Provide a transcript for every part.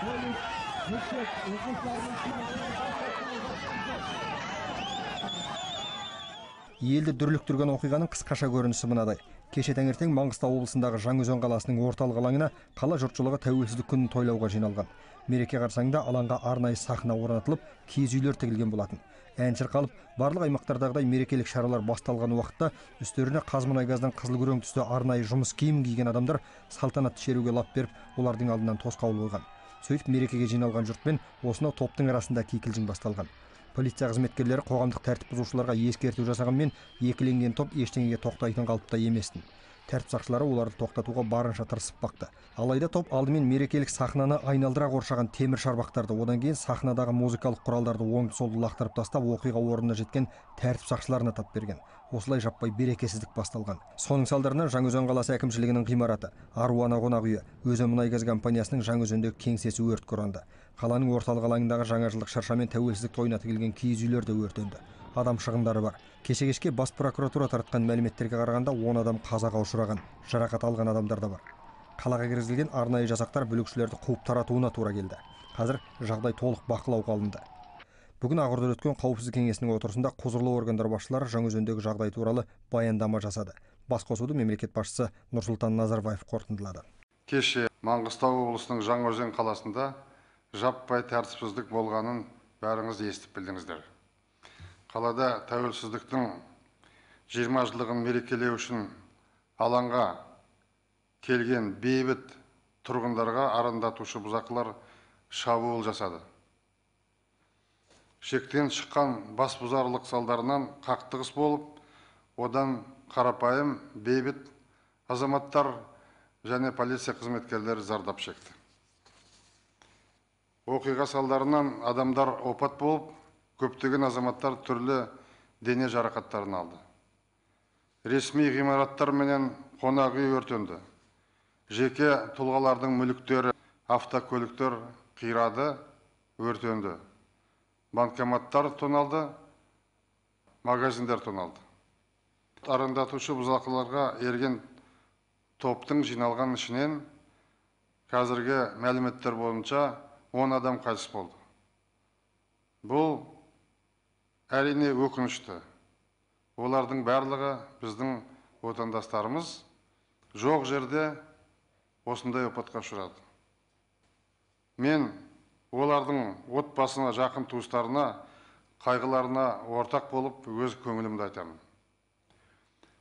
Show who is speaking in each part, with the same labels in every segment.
Speaker 1: Колледж, мектеп оқушыларының.
Speaker 2: Елді дүрліктірген оқиғаның қысқаша көрінісі мынадай. Кеше таңертең Маңғыстау облысындағы Жаңаөзен қаласының орталық алаңына қала жұртшылығы тәуелсіздік күнін тойлауға жиналған. Мереке қарсаңында алаңға арнайы сахна орнатылып, киіз үйлер тігілген болатын. Ән шырқалып, барлық аймақтардағыдай мерекелік шаралар басталған уақытта үстеріне Қазмұнайгаздың қызыл күрең түсті арнайы жұмыс киім киген адамдар салтанатты шеруге лап беріп, олардың алдынан тосқауыл қойған. Сөйтіп мерекеге жиналған жұртпен осынау топтың арасында кикілжің басталған. Полиция қызметкерлері қоғамдық тәртіп бұзушыларға ескерту жасағанмен екіленген топ ештеңеге тоқтайтын қалыпта еместін. Тәртіп сақшылары оларды тоқтатуға барынша тырысып бақты. Алайда топ алдымен мерекелік сахнаны айналдыра қоршаған темір шарбақтарды, одан кейін сахнадағы музыкалық құралдарды оңды-солды лақтырып тастап, оқиға орнына жеткен тәртіп сақшыларына тап берген. Осылай жаппай берекесіздік басталған. Соның салдарынан Жаңаөзен қаласы әкімшілігінің ғимараты, Аруана қонақ үйі, Өзенмұнайгаз компаниясының Жаңаөзендегі кеңсесі өртке оранды. Қаланың орталық алаңындағы жаңа жылдық шырша мен тәуелсіздік тойына тігілген киіз үйлер де өртенді. Адам шығындары бар. Кеше кешке бас прокуратура таратқан мәліметтерге қарағанда 10 адам қазаға ұшыраған, жарақат алған адамдар да бар. Қалаға кіргізілген арнайы жасақтар бүлікшілерді қуып таратуына тура келді. Қазір жағдай толық бақылауға алынды. Бүгін Ақордада өткен қауіпсіздік кеңесінің отырысында құзырлы органдар басшылары Жаңаөзендегі жағдай туралы баяндама жасады. Басқосуды мемлекет басшысы Нұрсұлтан Назарбаев қорытындылады.
Speaker 3: Кеше Маңғыстау облысының Жаңаөзен қаласында жаппай тәртіпсіздік болғанын бәріңіз естіп білдіңіздер. Қалада тәуелсіздіктің 20 жылдығын мерекелеу үшін алаңға келген бейбіт тұрғындарға арандатушы бұзақылар шабуыл жасады. Шектен шыққан басбұзарлық салдарынан қақтығыс болып, одан қарапайым бейбіт азаматтар және полиция қызметкерлері зардап шекті. Оқиға салдарынан адамдар опат болып, көптеген азаматтар түрлі дене жарақаттарын алды. Ресми ғимараттар менен қонақ үй өртенді. Жеке тұлғалардың мүліктері, автокөліктер қирады, өртенді. Банкоматтар тоналды, магазиндер тоналды. Арандатушы бұзақыларға ерген топтың жиналған ішінен қазіргі мәліметтер бойынша 10 адам қайтыс болды. Бұл әрине өкінішті. Олардың барлығы біздің отандастарымыз, жоқ жерде осындай опатқа ұшырады. Мен олардың отбасына, жақын туыстарына, қайғыларына ортақ болып өз көңілімді айтамын.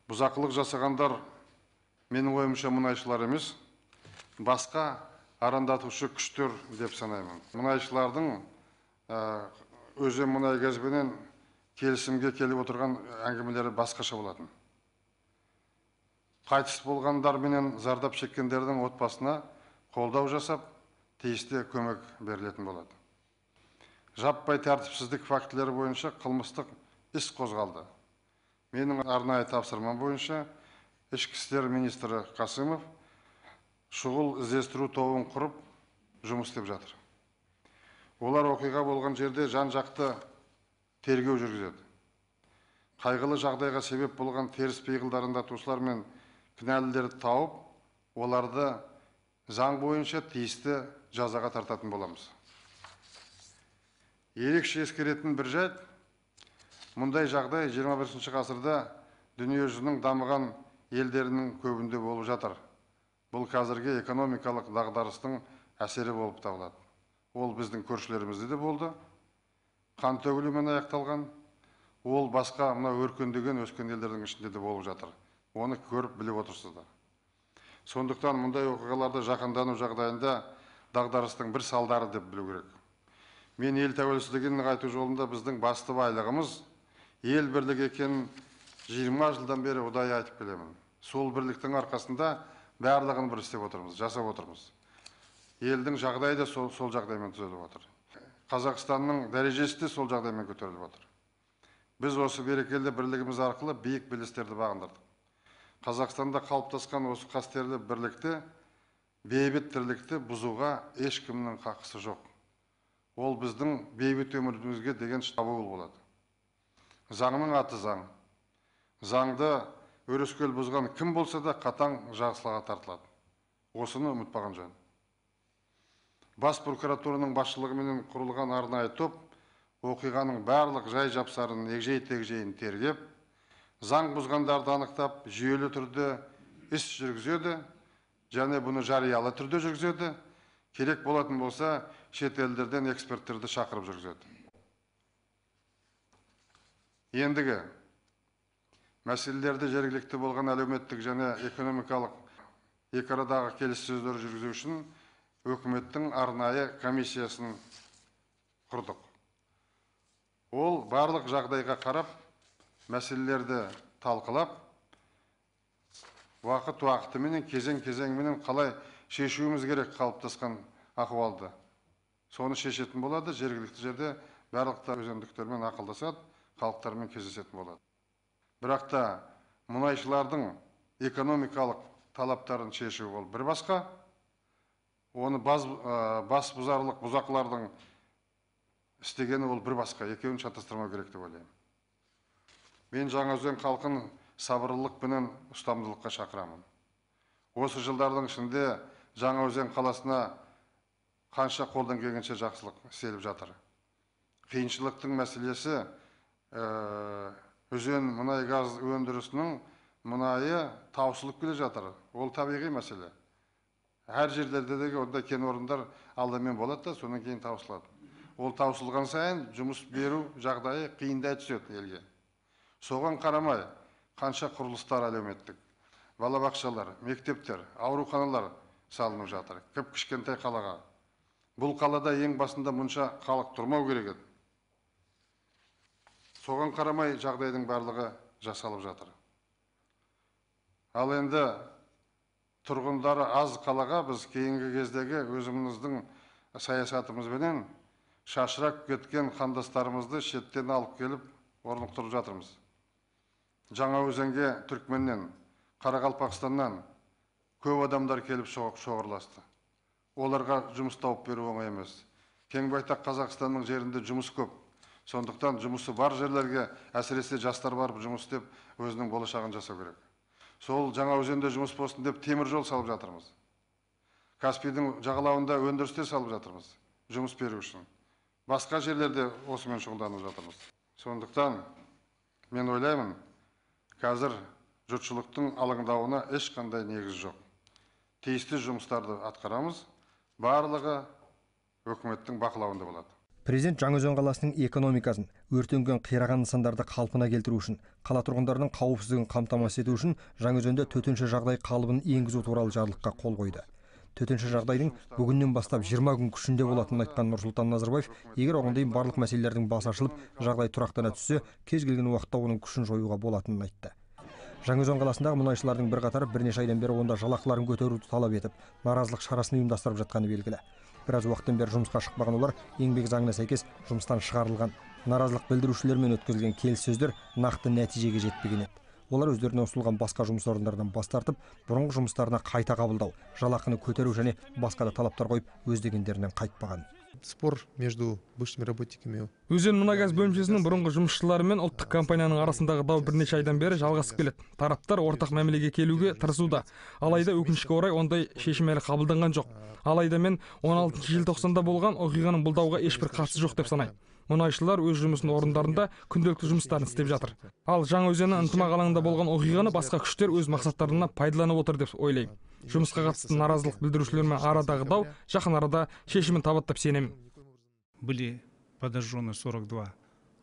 Speaker 3: Бұзақылық жасағандар менің ойымша мұнайшылар емес, басқа арандатушы күштер деп санаймын. Мұнайшылардың Өзенмұнайгазбенен келісімге келіп отырған әңгімелері басқаша болатын. Қайтыс болғандар менен зардап шеккендердің отбасына қолдау жасап, тиісті көмек берілетін болады. Жаппай тәртіпсіздік фактілері бойынша қылмыстық іс қозғалды. Менің арнайы тапсырмам бойынша Ішкі істер министрі Қасымов шұғыл іздестіру тобын құрып жұмыс істеп жатыр. Олар оқиға болған жерде жан-жақты тергеу жүргізеді. Қайғылы жағдайға себеп болған теріс пиғылды арандатушылар мен кінәлілерді тауып, оларды заң бойынша тиісті жазаға тартатын боламыз. Ерекше ескеретін бір жайт, мұндай жағдай 21 ғасырда дүниежүзінің дамыған елдерінің көбінде болып жатыр. Бұл қазіргі экономикалық дағдарыстың әсері болып табылады. Ол біздің көршілерімізде де болды, қан төгілумен аяқталған, ол басқа мына өркендеген өскен елдердің ішінде де болып жатыр. Оны көріп біліп отырсыздар. Сондықтан мұндай оқиғаларды жаһандану жағдайында дағдарыстың бір салдары деп білу керек. Мен ел тәуелсіздігін нығайту жолында біздің басты байлығымыз ел бірлігі екенін 20 жылдан бері ұдайы айтып келемін. Сол бірліктің арқасында барлығын бір істеп отырмыз, жасап отырмыз. Елдің жағдайы да сол жағдаймен түзеліп отыр. Қазақстанның дәрежесі де сол жағдаймен көтеріліп отыр. Біз осы берекелі бірлігіміз арқылы биік белестерді бағындырдық. Қазақстанда қалыптасқан осы қастерлі бірлікті, бейбіт тірлікті бұзуға ешкімнің қақысы жоқ. Ол біздің бейбіт өмірімізге деген шабуыл болады. Заңның аты заң. Заңды өрескел бұзған кім болса да қатаң жазаға тартылады. Осыны ұмытпаған жөн. Бас прокуратураның басшылығыменен құрылған арнайы топ оқиғаның барлық жай-жапсарын егжей-тегжейін тергеп, заң бұзғандарды анықтап, жүйелі түрде іс жүргізеді және бұны жариялы түрде жүргізеді. Керек болатын болса, шет елдерден эксперттерді шақырып жүргізеді. Ендігі мәселелерді жергілікті болған әлеуметтік және экономикалық екі арадағы келіссөздер жүргізу үшін өкіметтің арнайы комиссиясын құрдық. Ол барлық жағдайға қарап, мәселелерді талқылап, уақыт-уақытыменен, кезең-кезеңменен қалай шешуіміз керек қалыптасқан ахуалды. Соны шешетін болады, жергілікті жерде барлық та өзендіктермен ақылдасады, халықтармен кездесетін болады. Бірақ та мұнайшылардың экономикалық талаптарын шешу ол бір басқа, оны бас бұзарлық бұзақылардың істегені ол бір басқа, екеуін шатастырмау керек деп ойлаймын. Мен Жаңаөзен халқын сабырлылық пенен ұстамдылыққа шақырамын. Осы жылдардың ішінде Жаңаөзен қаласына қанша қолдан келгенше жақсылық істеліп жатыр. Қиыншылықтың мәселесі өзен мұнай газ өндірісінің мұнайы таусылып келе жатыр. Ол табиғи мәселе. Әр жерлердегі ондай кен орындар алдымен болады да, содан кейін таусылады. Ол таусылған сайын жұмыс беру жағдайы қиындай түседі елге. Соған қарамай қанша құрылыстар әлеуметтік, балабақшалар, мектептер, ауруханалар салынып жатыр. Кіп кішкентай қалаға. Бұл қалада ең басында мұнша халық тұрмау керек еді. Соған қарамай жағдайдың барлығы жасалып жатыр. Ал енді тұрғындары аз қалаға біз кейінгі кездегі өзіміздің саясатымызбенен шашырап кеткен қандастарымызды шеттен алып келіп орнықтырып жатырмыз. Жаңаөзенге Түркменнен, Қарақалпақстаннан көп адамдар келіп шоғырласты. Оларға жұмыс тауып беру оңай емес. Кең байтақ Қазақстанның жерінде жұмыс көп. Сондықтан жұмысы бар жерлерге, әсіресе жастар барып жұмыс істеп, өзінің болашағын жасау керек. Сол Жаңаөзенде жұмыс болсын деп темір жол салып жатырмыз. Каспийдің жағалауында өндірістер салып жатырмыз, жұмыс беру үшін. Басқа жерлерде осымен шұғылданып жатырмыз. Сондықтан мен ойлаймын, қазір жұртшылықтың алаңдауына ешқандай негіз жоқ. Тиісті жұмыстарды атқарамыз, барлығы өкіметтің бақылауында болады.
Speaker 2: Президент Жаңаөзен қаласының экономикасын, өртенген қираған нысандарды қалпына келтіру үшін, қала тұрғындарының қауіпсіздігін қамтамасыз ету үшін Жаңаөзенде төтенше жағдай қалыбын енгізу туралы жарлыққа қол қойды. Төтенше жағдайдың бүгіннен бастап 20 күн күшінде болатынын айтқан Нұрсұлтан Назарбаев, егер оған дейін барлық мәселелердің басы ашылып, жағдай тұрақтана түссе, кез келген уақытта оның күшін жоюға болатынын айтты. Жаңаөзен қаласындағы мұнайшылардың бірқатары бірнеше айдан бері онда жалақыларын көтеруді талап етіп, наразылық шарасын ұйымдастырып жатқаны белгілі. Біраз уақыттан бері жұмысқа шықпаған олар еңбек заңына сәйкес жұмыстан шығарылған. Наразылық білдірушілермен өткізілген келіссөздер нақты нәтижеге жетпеген еді. Олар өздеріне ұсынылған басқа жұмыс орындарынан бас тартып, бұрынғы жұмыстарына қайта қабылдау, жалақыны көтеру және басқа да талаптар қойып, өз дегендерінен қайтпаған.
Speaker 4: Спор между бывшими работниками.
Speaker 5: Өзен мұнайгаз бөлімшесінің бұрынғы жұмысшылары мен ұлттық компанияның арасындағы дау бірнеше айдан бері жалғасып келеді. Тараптар ортақ мәмілеге келуге тырысуда. Алайда өкінішке орай ондай шешім әлі қабылданған жоқ. Алайда мен 16 желтоқсанда болған оқиғаның бұл дауға ешбір қатысы жоқ деп санаймын. Мұнайшылар өз жұмысын орындарында күнделікті жұмыстарын істеп жатыр. Ал Жаңаөзеннің ынтымақ алаңында болған оқиғаны басқа күштер өз мақсаттарына пайдаланып отыр деп ойлаймын. Жұмысқа қатысты наразылық білдірушілермен арадағы дау жақын арада шешімін табады деп сенемін.
Speaker 6: Были подожжены 42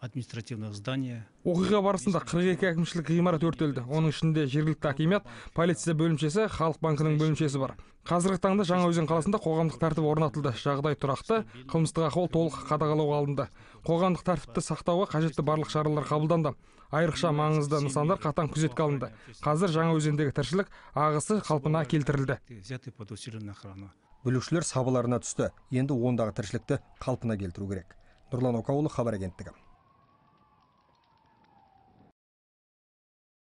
Speaker 6: административных здания.
Speaker 5: Оқиға барысында 42 әкімшілік ғимарат өртелді. Оның ішінде жергілікті әкімат, полиция бөлімшесі, Халық банкінің бөлімшесі бар. Қазіргі таңда Жаңаөзен қаласында қоғамдық тәртіп орнатылды. Жағдай тұрақты, қылмыстық ахуал толық қадағалауға алынды. Қоғамдық тәртіпті сақтауға қажетті барлық шаралар қабылданды. Айрықша маңызды нысандар қатаң күзетке алынды. Қазір Жаңаөзендегі тіршілік ағысы қалпына келтірілді.
Speaker 6: Взяты под усиленную охрану.
Speaker 2: Бүлікшілер сабаларына түсті. Енді ондағы тіршілікті қалпына келтіру керек. Нұрлан Окауұлы, Хабар агенттігі.